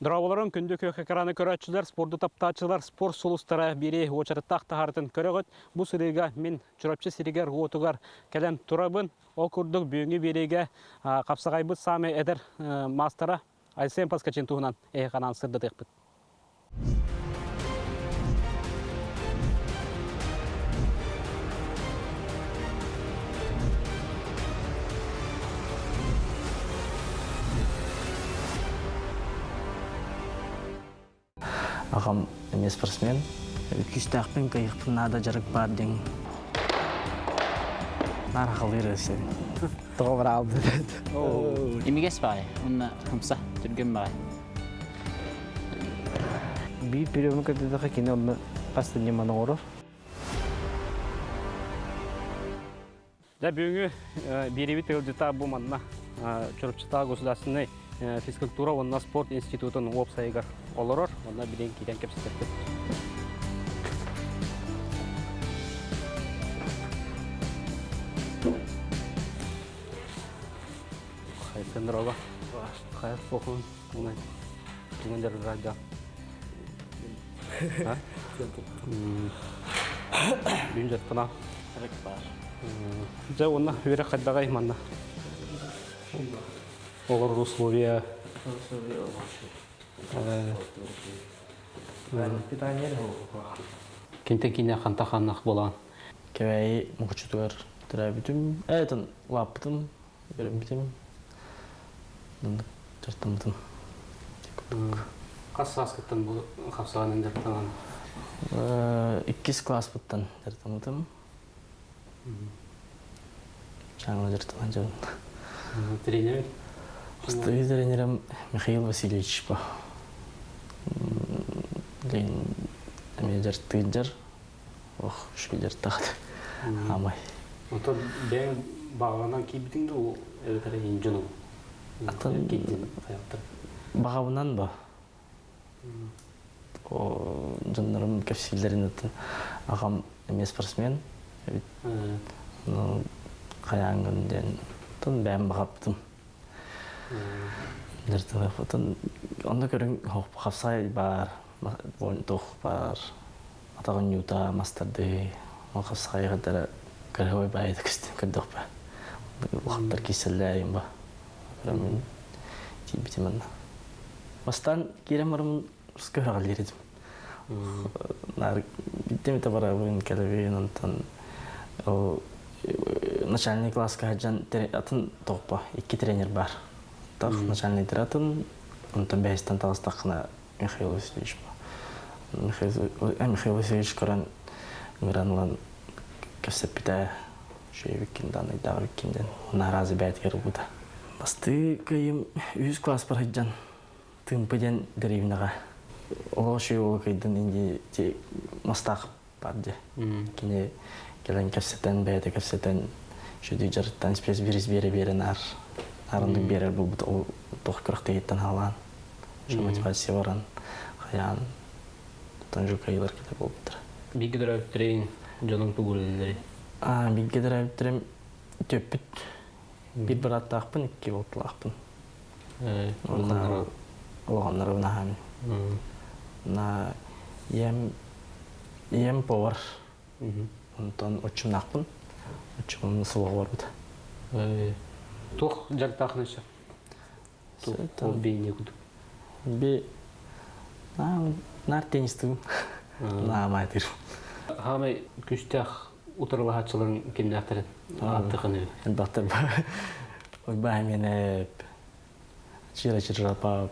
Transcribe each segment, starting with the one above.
Дорооболорун күндү күөх экраны көрөөччүлэр, спорду таптааччылар, спорт сулустара бири уочараттаах таһаарытын көрөҕүт. Бу сырыыга мин Чурапчы сиригэр-уотугар кэлэн турабын. Ол курдук бүгүҥҥү биэриигэ хапсаҕайбыт саамай эдэр маастара Айсен Поскачин туһунан эһиэхэ анаан сырдатыахпыт. Аҕам эмиэ спортсмен. Күүстээхпин, кыайыахпын наада дьарык баар диэн наар халыыр өссө. Тоҕо бараалбыт. Имигэс баҕайы, уонна ымса, түргэн баҕайы. Биир приемы көрдөтөхө кини онно хас да ньыманы оҥорор. Дьэ, бүгүҥҥү биэриибит ыалдьыта бу манна Чурапчытааҕы государственнай физкультура уонна спорт институтун уопсайыгар олорор. Онно билигин киирэн кэпсэтэрбит. Хайсын дорога. Хайа суохун унай. Тугун дьарыгырайда. Бүгүн дьарыктана. Дьарык баар. Дьэ уонна үөрэх хайдаҕай манна? Олорор условия. Питание Кентен киинэ ханта ханнах буолаан? Кэбээйи Мукучутугар төрөөбүтүм. Этин улааппытым, үөрэммитим. Дьарыктаммытым. Хас сааскыттан бу хапсаҕанан дьарыктанан? Иккис класспыттан дьарыктаммытым. Саҥа дьарыктанан дьон. Тренер? Бастакы тренерим Михаил Васильевич по. Лин эмиэ дьарыктыыр Ох, үчүгэй дьарыктаах Аамай. Онтон бэйэҥ баҕаҕынан киирбитиҥ дуу, эбэтэр эйин дьонуҥ Атын киирдин хайаттар? Баҕабынан ба. Дьоннорум кэпсииллэрин атын аҕам эмиэ спортсмен эбит. Ну, хайаангын диэн тон бэйэм баҕарбытым. Дьарыктаныахпытын онно көрүҥ хапсаай баар, туох баар атаҕын ньуута мастардыы ол хапсаҕайгардара кыраһабай баайыта көстөн көрдөхпө улахаттар киирсэллэр ба мин тиийбитим анна бастаан киирэн бараммын көрөҕөллөр этим наар биирдэ эмитэ барабын кэлэбин онтон ол начальный класска сылдьан атын тоҕуппа икки тренер бар тах начальный атын онтон бэһистэн таҕыстаххына Михаил Васильевич Михаил Васильевич көрөн ыҥыран ылан кэпсэппитэ үчүгэйбиккин даанайдаабыккин диэн наразы бэйэтигэр ылбыта. Бастыы кыайым үһүс класспар сылдьан Тыымпы диэн дэриэбинэҕэ олох үчүгэй уолу кыайдын инди мастаах бар дии. Кини кэлэн кэпсэтэн, бэйэтэ кэпсэтэн, үчүгэй дьарыктан спецбириз биэрэ-биэрэ наар наарыннык биэрэр буолбут ол туох күрэхтэһииттэн хаалаан, мотивация баран, хайаан, оттон жукайылар кэлэр буолбуттара. Бииргэ төрөөбүттэрин дьонуҥ тугу үлэлииллэрий? Бииргэ төрөөбүттэрим түөппүт биир бырааттаахпын, икки балтылаахпын. Улаханнары наһаамин. На ийэм ийэм повар. Онтон оччумнаахпын. Оччум сылга барбыта. Туох дьарыктаахын өссө? Хобби не кудук? Би наар теннистыым. Наамаатыр. Хаамай күстээх утарылаһааччыларын кимнээхтэрин ааттыхын Элбэхтэр Ойбаһыменеп, Чира Чиржапап,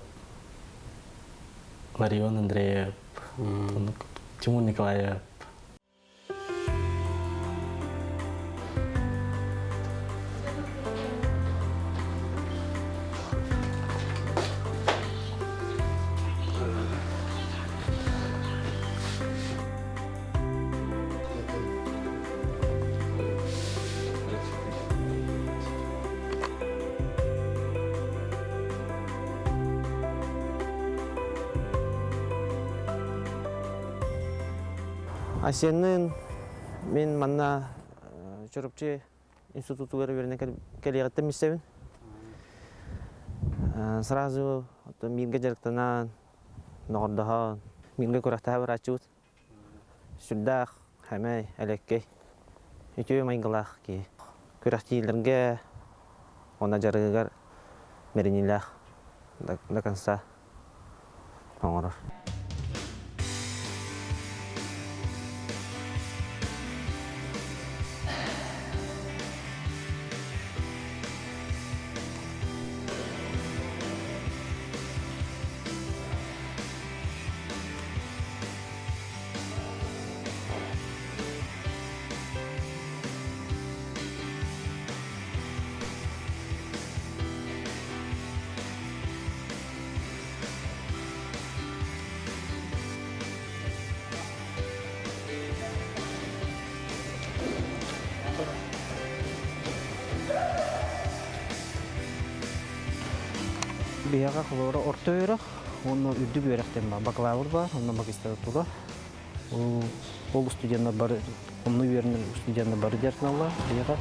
Ларион Андреев, Тимур Николаев. Асенныын мин манна Чурапчы институтугар үөрэнэ кэлиэҕиттэн билсэбин. Сразу Бииргэ дьарыктанан, доҕордоһон, бииргэ күрэхтэһэ барааччыбыт. Сүрдээх хэмэй, элэккэй, үтүө майгылаах киһи. Күрэхтиилэргэ уонна дьарыгыгар бэриниилээх до конца оҥорор. Биһиэхэ холобура орто үөрэх уонна үрдүк үөрэх диэн баар. Бакалавр баар, онно магистратура. Ол студеннар бары, онно үөрэнэр студеннар бары дьарыктаналлар биһиэхэ.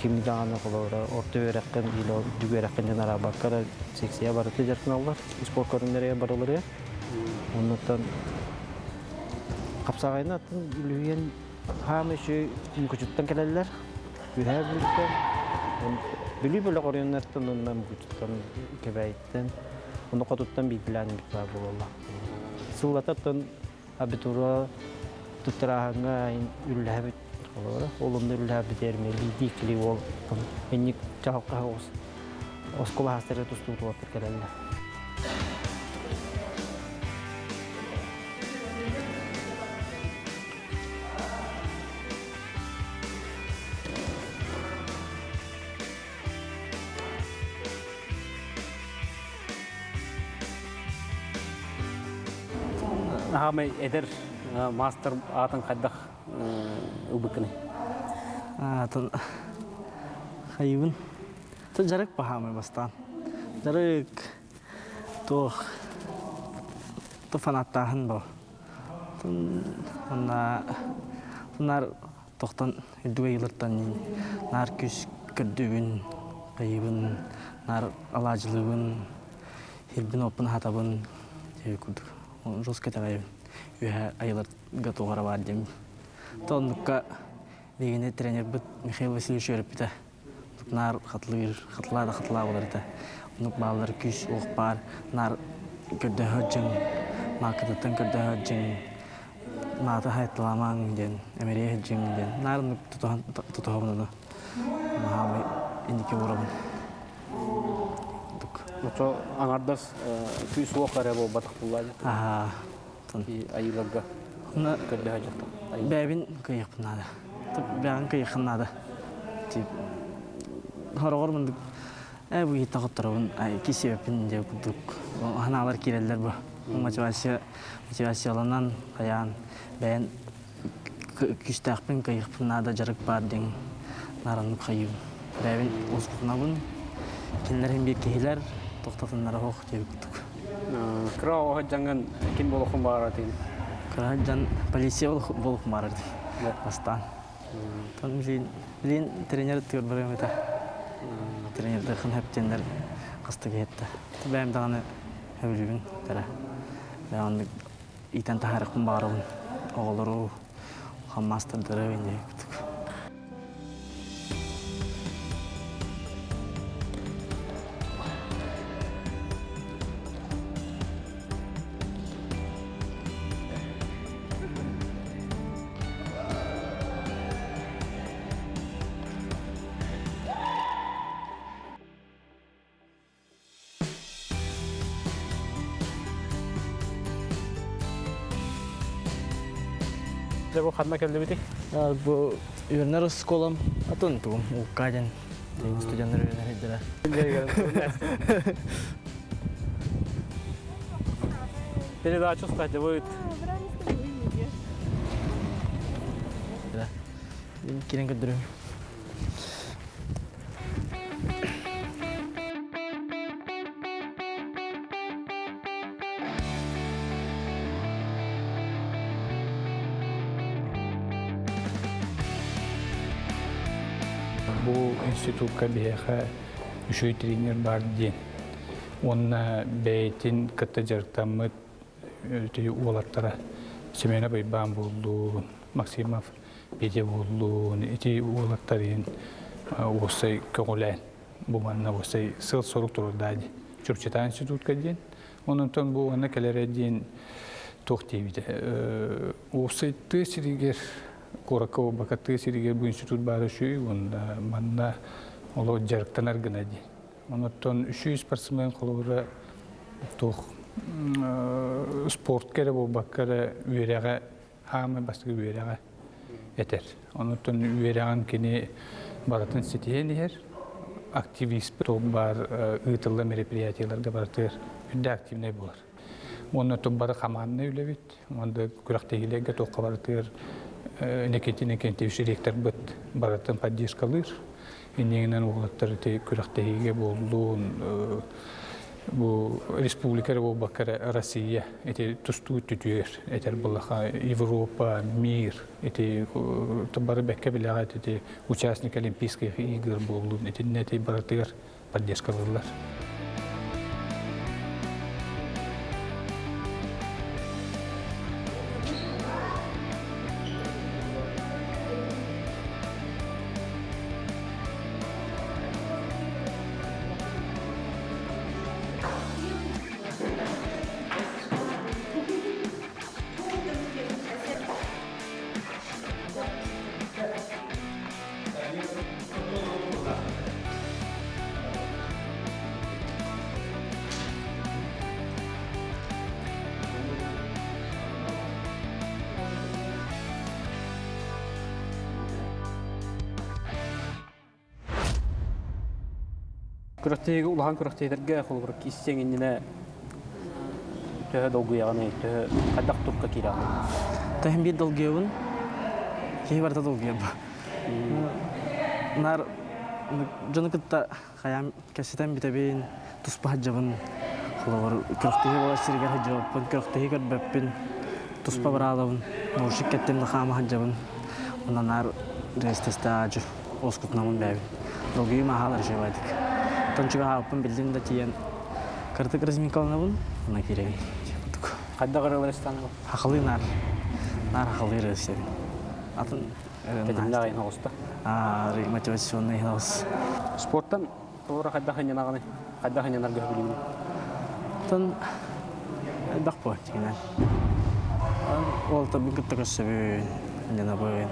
Ким даҕаны холобура орто үөрэххин или үрдүк үөрэххин диэн араабакка эрэ секция барыта дьарыктаналлар. Спорт көрүҥнэригэр барыларыгар. Оннуттан хапсаҕайынан атын үлүһүйэн хаамай үчүгэй Мукучуттан кэлэллэр. Үөһээ Бүлүүттэн, Бүлүү бөлөх оройуоннарыттан уонна Мукучуттан, Кэбээйиттэн, онно хотуттан биирдилээн эбит баар буолаллар. Сыллата оттон абитура туттарааһыҥҥа үллэһэбит олоро. Ол онно үллэһэбит эрмэ биирдии-иккилии уол инник чаҕылхаһа оҕус оскуола аһастара тустубут уолаттар кэлэллэр. Аһаамай эдэр маастар аатын хайдах ылбыккыный? Аатын хайыбын. Дьарык баһаамай бастаан. Дьарык туох фанаттааһын бу. Онна наар тохтон үрдүк айылыртан наар күс көрдүүбүн, айыбын, наар алаадьылыыбын, хирбин оппун хатабын диэби курдук. Жестко итэҕэйэбин. Үөһэ айыларга туох баар диэмин. Тоннукка биһигини тренербит Михаил Васильевич үөрэппитэ. Наар хатылыыр, хатылаа да хатылаа буолар этэ. Оннук бааллар күүс уох баар, наар көрдөһө дьиҥ, маакытыттан көрдөһө дьиҥ, мааты хайатталамаҥ диэн, эмэриэ дьиҥ диэн. Наар оннук тутуһан тутуһабын ону. Маһаамай инники уурабын. Очо аҥардас күүс уох эрэ буолбатах буллаа Аха. Айыыларга көрдөһө дьахтар. Бэйэбин кыайыахпын наада. Бэйэҕин кыайыаххын наада. Тип хороҕор мындык ээ бу иһитте хотторобун кисиэппин диэ курдук ханаалар киирэллэр бу. Мотивация мотивацияланан хайаан бэйэн күүстээхпин кыайыахпын наада дьарык баар диэн наараннык хайыыбын. Бэйэбин уоскутунабын. Кинилэр иһин биир киһилэр тохтотуннара оһох диэбит курдук. Кыра оҕо дьаҥын ким буолуохун баҕарар этигин? Кыра дьон полиция буолуохун баҕарар этим бастаан. Тон билин тренер тыыр барыам этэ. Тренердыхын хэптиэннэр хастык иһэтте. Бэйэм даҕаны хөбүлүүбүн тэрэ. Бэйэм иитэн таһаарыахпын баҕарабын. Оҕолору, хаммаастардары инньэ курдук. Дьэ бу ханна кэллибитий? Бу үөрэнэр оскуолам атын тугум Укка диэн студеннар үөрэнэр сирдэрэ. Передачу статьевыт. Кирен көрдөрүм. Бу институкка биһиэхэ үчүгэй тренер баар диэн. Уонна бэйэтин кытта дьарыктаммыт уолаттара Семенов Уйбаан буоллун, Максимов Петя буоллун, ити уолаттарын уопсай көҕүлээн бу манна уопсай сыал-сорук турурдаа дии. Чурчытаа институтка диэн. Онтон бу уонна кэлэрэ диэн туох диэбитэ. Уопсай тыа сиригэр куоракка буолбакка тыа сиригэр бу институт баара үчүгэй уонна манна олох дьарыктанар гына диэн. Онуттан үчүгэй спортсмен холобура туох спортка эрэ буолбакка эрэ үөрэҕэ хаамай бастакы үөрэҕэ этэр. Онуттан үөрэҕин кини барытын ситиһэн иһэр. Активист баар ыытыллар мероприятиеларга барытыгар үрдэ активнай буолар. Уонна оттон бары хамааннай үлэбит, уонна күрэхтэһиилэргэ туохха барытыгар Иннокентий Иннокентьевич ректорбыт барытын поддержкалыыр. Иннигинэн уолаттар ити күрэхтэһиигэ буоллун, бу республика эрэ буолбакка эрэ Россия ити тустуу түтүөр этэр буллаха Европа, мир ити бары бэккэ билэҕит ити участник Олимпийских игр буоллун итиннэ ити барытыгар поддержкалыыллар. Күрэхтэһиигэ улахан күрэхтэһиилэргэ холобура киирсиэҥ иннинэ төһө долгуйаҕыный, төһө хайдах турукка киирэҕиний? Төһөн биир долгуйабын, киһи барыта долгуйар. Наар дьону кытта хайаан кэпсэтэн бүтэбин, туспа сылдьабын. Холобур, күрэхтэһии буолар сиригэр сылдьыбаппын, күрэхтэһии көрбөппүн, туспа бараалабын, наушник кэттим да хаама сылдьабын. Онон наар рейстэстаажы уоскутунабын бэйэбин. Долгуйум аһаалар үчүгэйдик. Оттон чугаһаабыппын биллим да тиийэн кыратык разминкаланабын, онно киирэбин. Курдук. Хайдах ырыалар истанабын? Хахалыы наар. Наар хахалыы ырыа истэбин. Атын Тэтимнээх иһин оҕуста. Мотивационный иһин оҕус. Спорттан туора хайдах инньанаҕыный? Хайдах инньанарга сөбүлүүгүнүй? Оттон элбэх буо дьиҥинэн. Уолтарбын кытта көрсөбүн, инньанабын.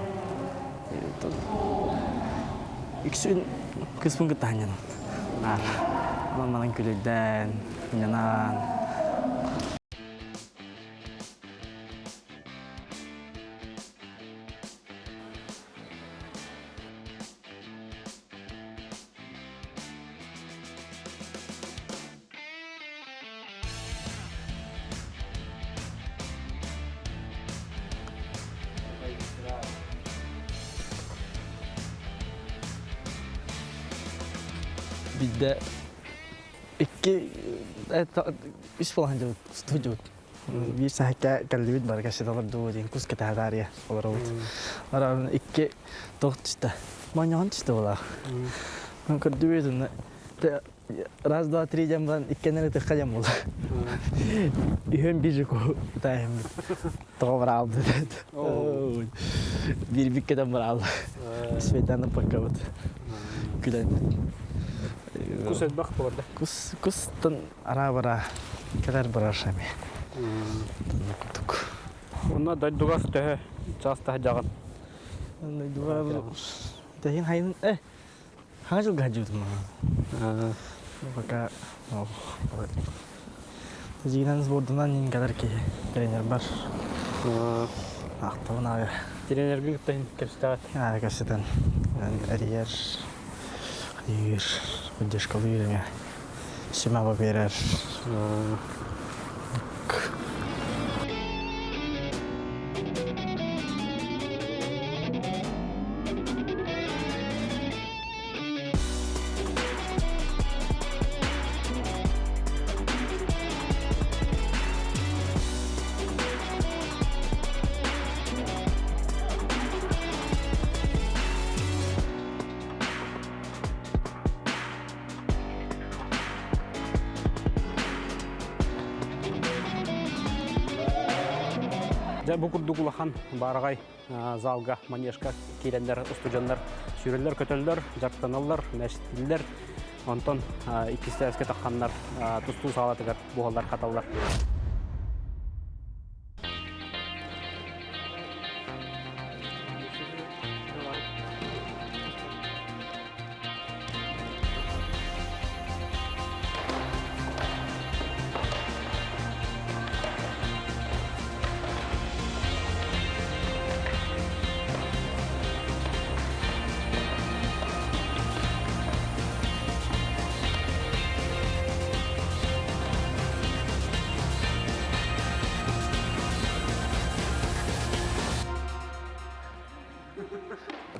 Үксүн кыыспын кытта анньанабын. Наар онон-манан күлүрдээн, инньанан. Биирдэ икки үс буолан сылдьыбыт Биир саһыкка кэллибит бары кэпсэтэ олордубут диэн кус кэтэһэ таарыйа олоробут. Аран икки туох түстэ. Моонньоҕон түстэ буолаах. Көрдүбүт онно раз, два, три диэн баран иккиэннэр ытыахха диэн буолла. Үһүөн биир жуку ытаайыммыт. Тоҕо бараалбыт. Биир биккетен бараалла. Светаны паккабыт. Күлэн. Кус элбэх буолар. Кус кустан Араа-бараа кэлэр барар эми. Курдук. Онно дойдугар төһө чаас таһдьаҕын? Дойдугар тэһин хайын э хаҥа жылга сылдьыбытым пока Тажигинан сбордунан иин кэлэр киһи тренер бар. Ахтабын аайы. Тренергэ кытта кэпсэтэҕит? Аа кэпсэтэн эрийэр, хайыыр, поддержкалыыр эмиэ. Симаба биэрэр. Дьэ бу курдук улахан баараҕай залга манежка киирэннэр устудьоннар сүүрэллэр-көтөллөр, дьарыктаналлар, мэчиттиллэр. Онтон иккистээскэ тахханнар тустуу саалатыгар буһаллар-хаталлар.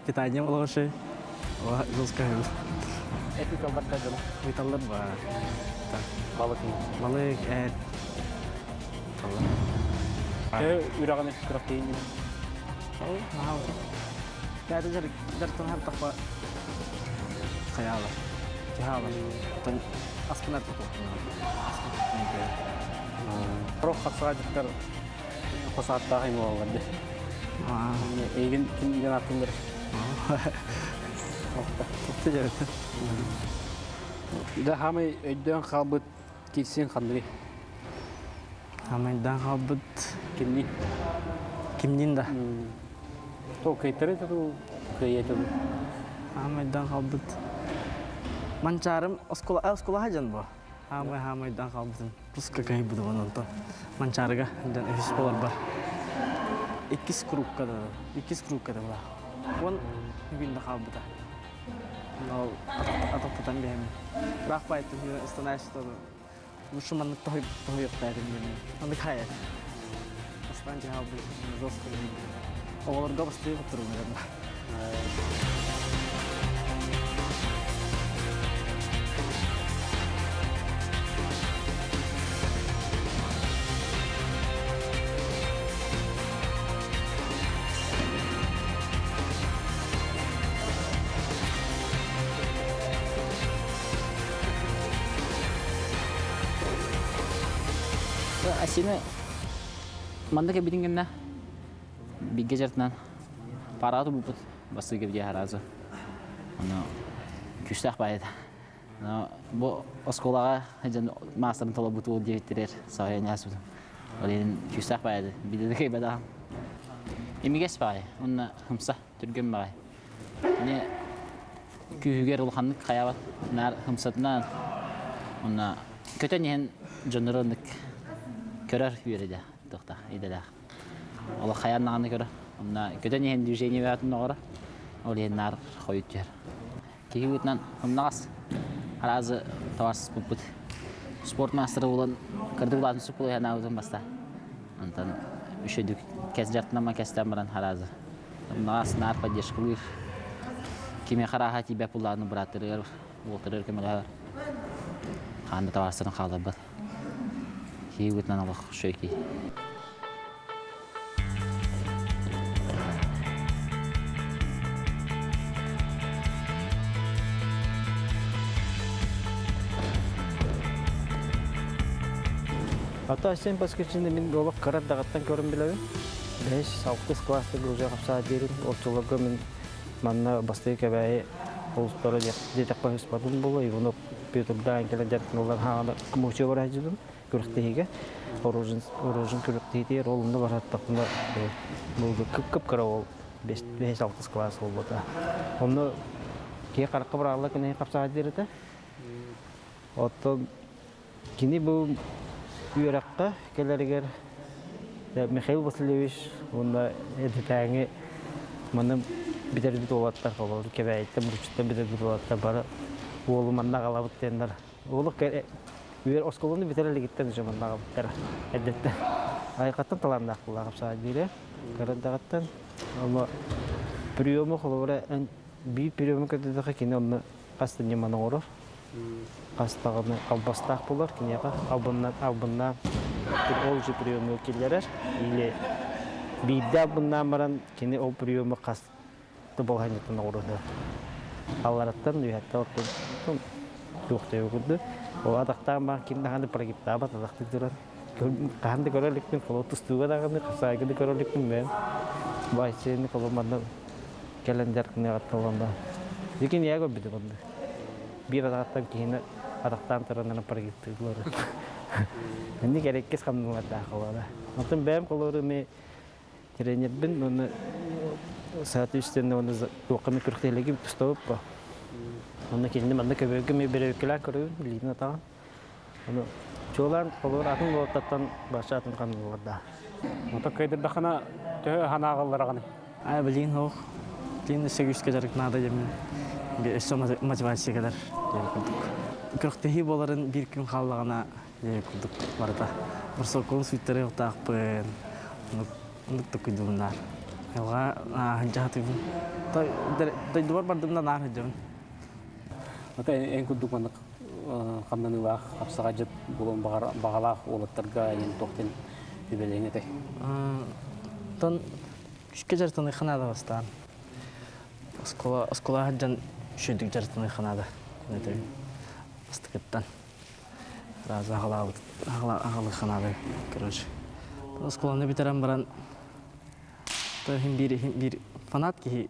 Питание олоҕоши жесткая. Эти таллар дьон. Ыйталлар ба. Балык. Балык, эт. Э үрэҕин күрэхтэһиин. Ол, наһаа. Бэйэтэ дьарыктанар тахпа хайаалар. Тиһаалар. Оттон аспынар тутуохтунар. Рох хапсаҕа дьахтар хосааттаах им буолаллар дии. Эйигин ким диэн ааттыыллар? Тохто дьарыктан. Да хаамай өйдөөн хаалбыт киирсиэн ханныгый? Хаамайдаан хаалбыт Кимниин? Кимниин да? То кыайтары туту кыайа туту. Хаамайдаан хаалбыт Манчаарым оскуола оскуола дьон бу. Хаамай хаамайдаан хаалбытым. Туска кыайбытым онтон. Манчаарыга дьон үһүс буоларбар. Иккис курукка да иккис курукка да була. Уон бүгүн да хаалбыта. Ол атахтатан биһэмин. Ыраах баайыттан ыстанааччы Лучше маннык тоһуйуохтаатым диэн. Маннык хайа. Бастаан дьаһалбыт жестко Оҕолорго бастыы хотторуҥ Асины маннык эбитин гынна бигге жартынан параату бупут басыга бия харазы. Ону күстээх баайда. Бу оскуолаҕа дьон маастарын толорбут уол диэбиттэрэр саҕайан ааспытым. Ол иһин күстээх баайда. Бидэ кэйбэдэҕим. Имигэс баай, уонна ымса түргэн баай. Кини күүһүгэр улаханнык хайаабат, наар ымсатынан уонна көтөн иһэн дьоннору оннук көрөр үөрэтэ туохта идэлээх. Олох хайаан даҕаны көрөр. Онно көтөн иһэн движение бөҕөтүн оҕоро. Ол иһин наар хойут түһэр. Киһи быытынан ымнаҕас аразы товарсыспыппыт. Спорт маастара буолан кырдык улаатын суп буолуоханаабытын баста. Онтон үчүгдүк кэс дьартынан кэстээн баран аразы ымнаҕас наар поддержкалыыр. Кимиэхэ арааһа тиийбэт буллааны бырааттарыгар, уолтарыгар көмөлөһөр. Хаан да табаарыстарын хаалларбат. Киһи быытынан олох үчүгэй киһи. Ата Асен Паскачины мин олох кыра даҕаттан көрөн билэбин. Бэһис, алтыс класста уже хапсаа диэрин оччолорго мин манна бастакы Кэбээйи улустара диэтэххэ ыспатын буолуо Иванов Петрдаан кэлэн дьарыктаналлар хаана мучу бараһдьыбын күрэхтэһиигэ оружин оружин күрэхтэһиитигэр ол онно бараттахпына бу кып-кыра ол бэһис алтыс класс буолбута онно киһи харахха быраҕылла кинини хапсаҕайдыыр этэ оттон кини бу үөрэххэ кэлэригэр Михаил Васильевич уонна эдэтээҥи маны бүтэрбит уолаттар холобур Кэбээйиттэн Мукучуттан бүтэрбит уолаттар бары уолу манна аҕалабыт диэннэр уолу үөр оскуоланы бүтэр илигиттэн уже манна аҕалбыттара эрдэттэн айылҕаттан талааннаах буоллаах биирэ кыра онно приему холобура биир приему көрдөтөхө кини онно хас да ньыманы оҥорор хас даҕаны албастаах буолар киниэхэ албыннаан албыннаан ол же приему киллэрэр или биирдэ албыннаан баран кини ол приему хас да балаһыанньаттан оҥоруота аллараттан үөһэттэн ортотун туохтайы курдук ол атахтаан баан ким даҕаны прогибтаабат атахтык туран. Хаһан да көрө иликпин, холо тустууга даҕаны, хасаайга да көрө иликпин бэйэм. Баайсыны холо манна кэлэн дьарыктаныаҕыттан олонно. Дикин ийэ көрбүтүм онно. Биир атаҕыттан киһини атахтаан тураннарын паргиттыылар. Инник эрэккис хамныылардаах холоро. Онтон бэйэм холору ми тренербин уонна соответственно уонна туохха эмэ күрэхтэһиилэргэ тустабыт Онно кинини манна көбүөргэ ми бэрэбиккэлээн көрөбүн билиитин атаҕын. Ону чуолаан холобур атын уолаттартан баша атын хамныылардаах. Ото кыайдырдахына төһө ханааҕаллараҕыный? Аа билигин суох. Билигин өссө күүскэ дьарык наада диэммин өссө мотивация кэлэр диэн курдук. Күрэхтэһии буоларын биир күн хааллаҕына диэн курдук барыта. Барсоккун сууттарыахтаахпын. Оннук токуйдууннаар. Айылҕа сылдьа сатыыбын. Дойдубар бардым да наар сылдьабын. Ото эн курдук маннык хамнаныылаах хапсаҕайдьыт буолуон баҕалаах уолаттарга эн туох диэн сүбэлиэҥ этэй? Оттон күүскэ дьарыктаныахха наада бастаан. Оскуола оскуола сылдьан үчүгэйдик дьарыктаныахха наада. Бастакыттан. Сразу аҕалаабыт аҕалыахха наада короче. Оскуоланы бүтэрэн баран иһин биир иһин биир фанат киһи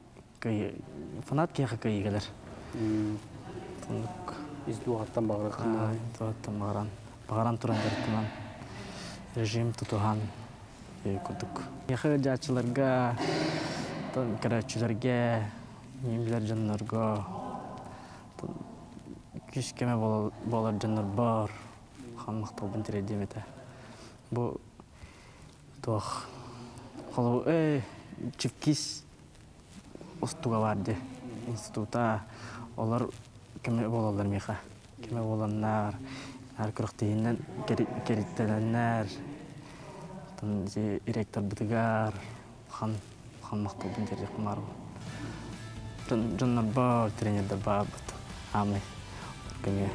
фанат киһиэхэ кыайыы кэлэр. Оннук. Ис дууһаттан баҕарыаххын Дууһаттан баҕаран, баҕаран туран дьарыктанан, режим тутуһан курдук. Миэхэ ыалдьааччыларга, көрөөччүлэргэ, билэр дьоннорго күүс-көмө буолар дьоннорбор улахан махталбын тириэрдиэм этэ. Бу туох холобур чипкис устуга баар дии института олор көмө буолаллар миэхэ көмө буоланнар наар күрэхтэһиинэн кэриттэнэннэр оттон ити ректорбытыгар хан хан махталбын тиэрдиэхпин баарбын дьоннорбор тренердэрбар аамай көмө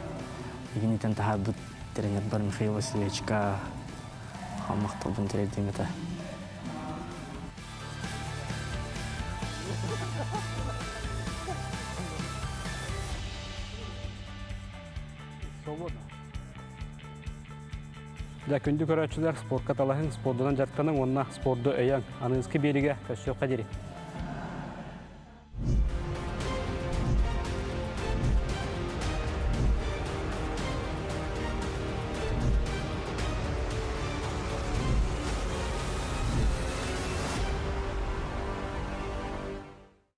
игинитэн таһаарбыт тренербар Михаил Васильевичка хан махталбын тириэрдиэм этэ. Дьэ, күндү көрөөччүлэр, спортка талаһыҥ, спордунан дьарыктаныҥ уонна спорду өйөөҥ. Аныгыскы биэриигэ көрсүөххэ диэри.